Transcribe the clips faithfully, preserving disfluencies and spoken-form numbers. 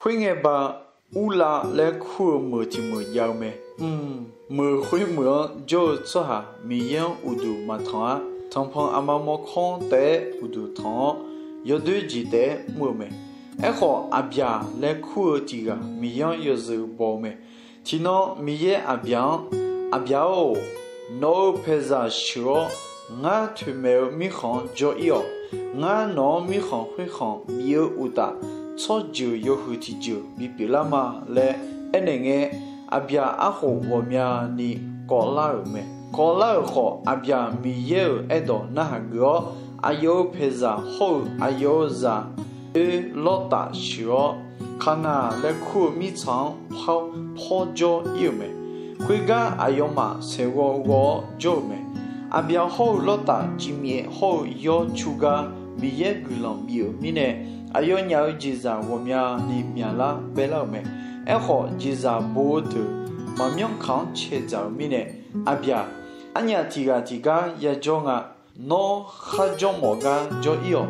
Khoerngae ba, Urlav laer kur-eu meuq tiq meuq jav-eu mae. Mq, meuq khoermeuq-anr jawr-eu tsawrhaq Miqyaer-anr uqduq maqtanq-ar, tanqpanq aqma mawrkawr-anr taef-aer uqduq tanq-awr, yawdoer jeq taef-aer mr-eu mae. Aerkhawf, Aqbyaq laer kur-eu tiq ghaq Miqyaer-anr yawzeu baw-eu mae. Tiqnan Miqyaer Aqbyaq-anr, Aqbyaq-or, nawq-euq paeqzaq sheuq-awr, ngar toeqmaeq-eu mirkhanq-anr jawr-ir-awq. Ngar nawq-anr mirkhanq khoerkhanq bif-eu uqtaf, tsawrjeuq yawhuiq tiqjeuq bipyeuf lar ma laer aernaeq ngae, Aqbyaq arkhof ghawqmyani kawvlar-euq mae. Kawvlar-euq khawf, Aqbyaq Miqyaer-euq aerdawq narhaq geuf-awr, aqyawf-euq paeqzaq hawr-eu aqyawf-euq zaq oer Lawrtaf sheuq-awr, Kaqnaq laer kur-eu mirtsaq-anr pawr jawr-ir-euq mae. Khoergar aqyawfmaf saeqghawv ghawv-awr jawr-euq mae. Aqbyaq hawr-eu Lawrtaf cifmyaef hawr-eu yawr cu gar Miqyaer guiqlanq bif-euq mirnae, aqyawfnyaf-euq jeqzaq ghawqmyani myaqlar baelar-euq mae. Aerkhawf, jeqzaq bo-eu deuq maqmyanr kaq-anr caedzaq-euq mirnae, Aqbyaq, arnyaf tiq ghaq tiq gar yajawr nga. Nawr kharjawr mawf gar jawr-ir-awq.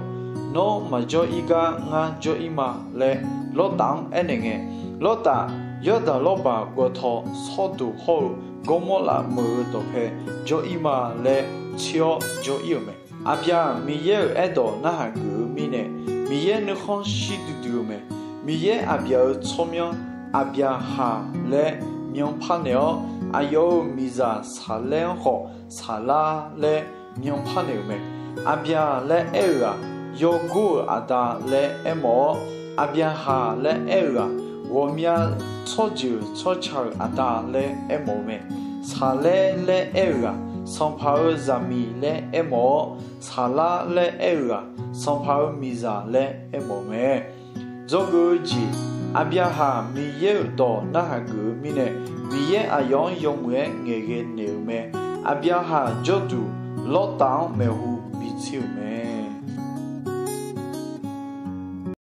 Nawr maqjawr-ir gar ngar jawr-ir ma laer Lawrtaf-anr aernaeq ngae, Lawrtaf, Yawrdaq lawrbaq gawvtaw Sawrdoq hawr-eu Gawrmawrlav meuq-eu dawqpae jawr-ir ma laer tser-awr jawr-ir-euq mae. Aqbyaq Miqyaer-euq aerdawq narhaq geuf-eu mirnae, Miqyaer nuikhanr shir duidui-eu mae. Miqyaer Aqbyaq-euq tsawrmyanr Aqbyaqhaq laer myanpar naeq-awr, aqyawf-euq miqzaq Saqlaer-anr khawf Saqlar laer myanpar naeq-euq mae. Aqbyaq laer aer-eu ghaq, yawgor-euq aqda laer aermawf-awr, Aqbyaqhaq laer aer-eu ghaq, ghawqmya tsawrjeuq tsawrca-euq aqda laer aermawf-eu mae. Saqlaer laer aer-eu ghaq, sanqpaq-euq zaqmiq laer aermawf-awr, Saqlar laer aer-eu ghaq, sanqpaq-euq miqzaq laer aermawf-eu mae. Dzawgeuf-eu jeq, Aqbyaqhaq Miqyaer-euq dawq narhaq geuf-eu mirnae, Miqyaer aqyawf-anr yawmuiq-aer ngaeqghae naeq-euq mae. Aqbyaqhaq jawrduq Lawrtaf-anr maeqhu bitser-euq mae.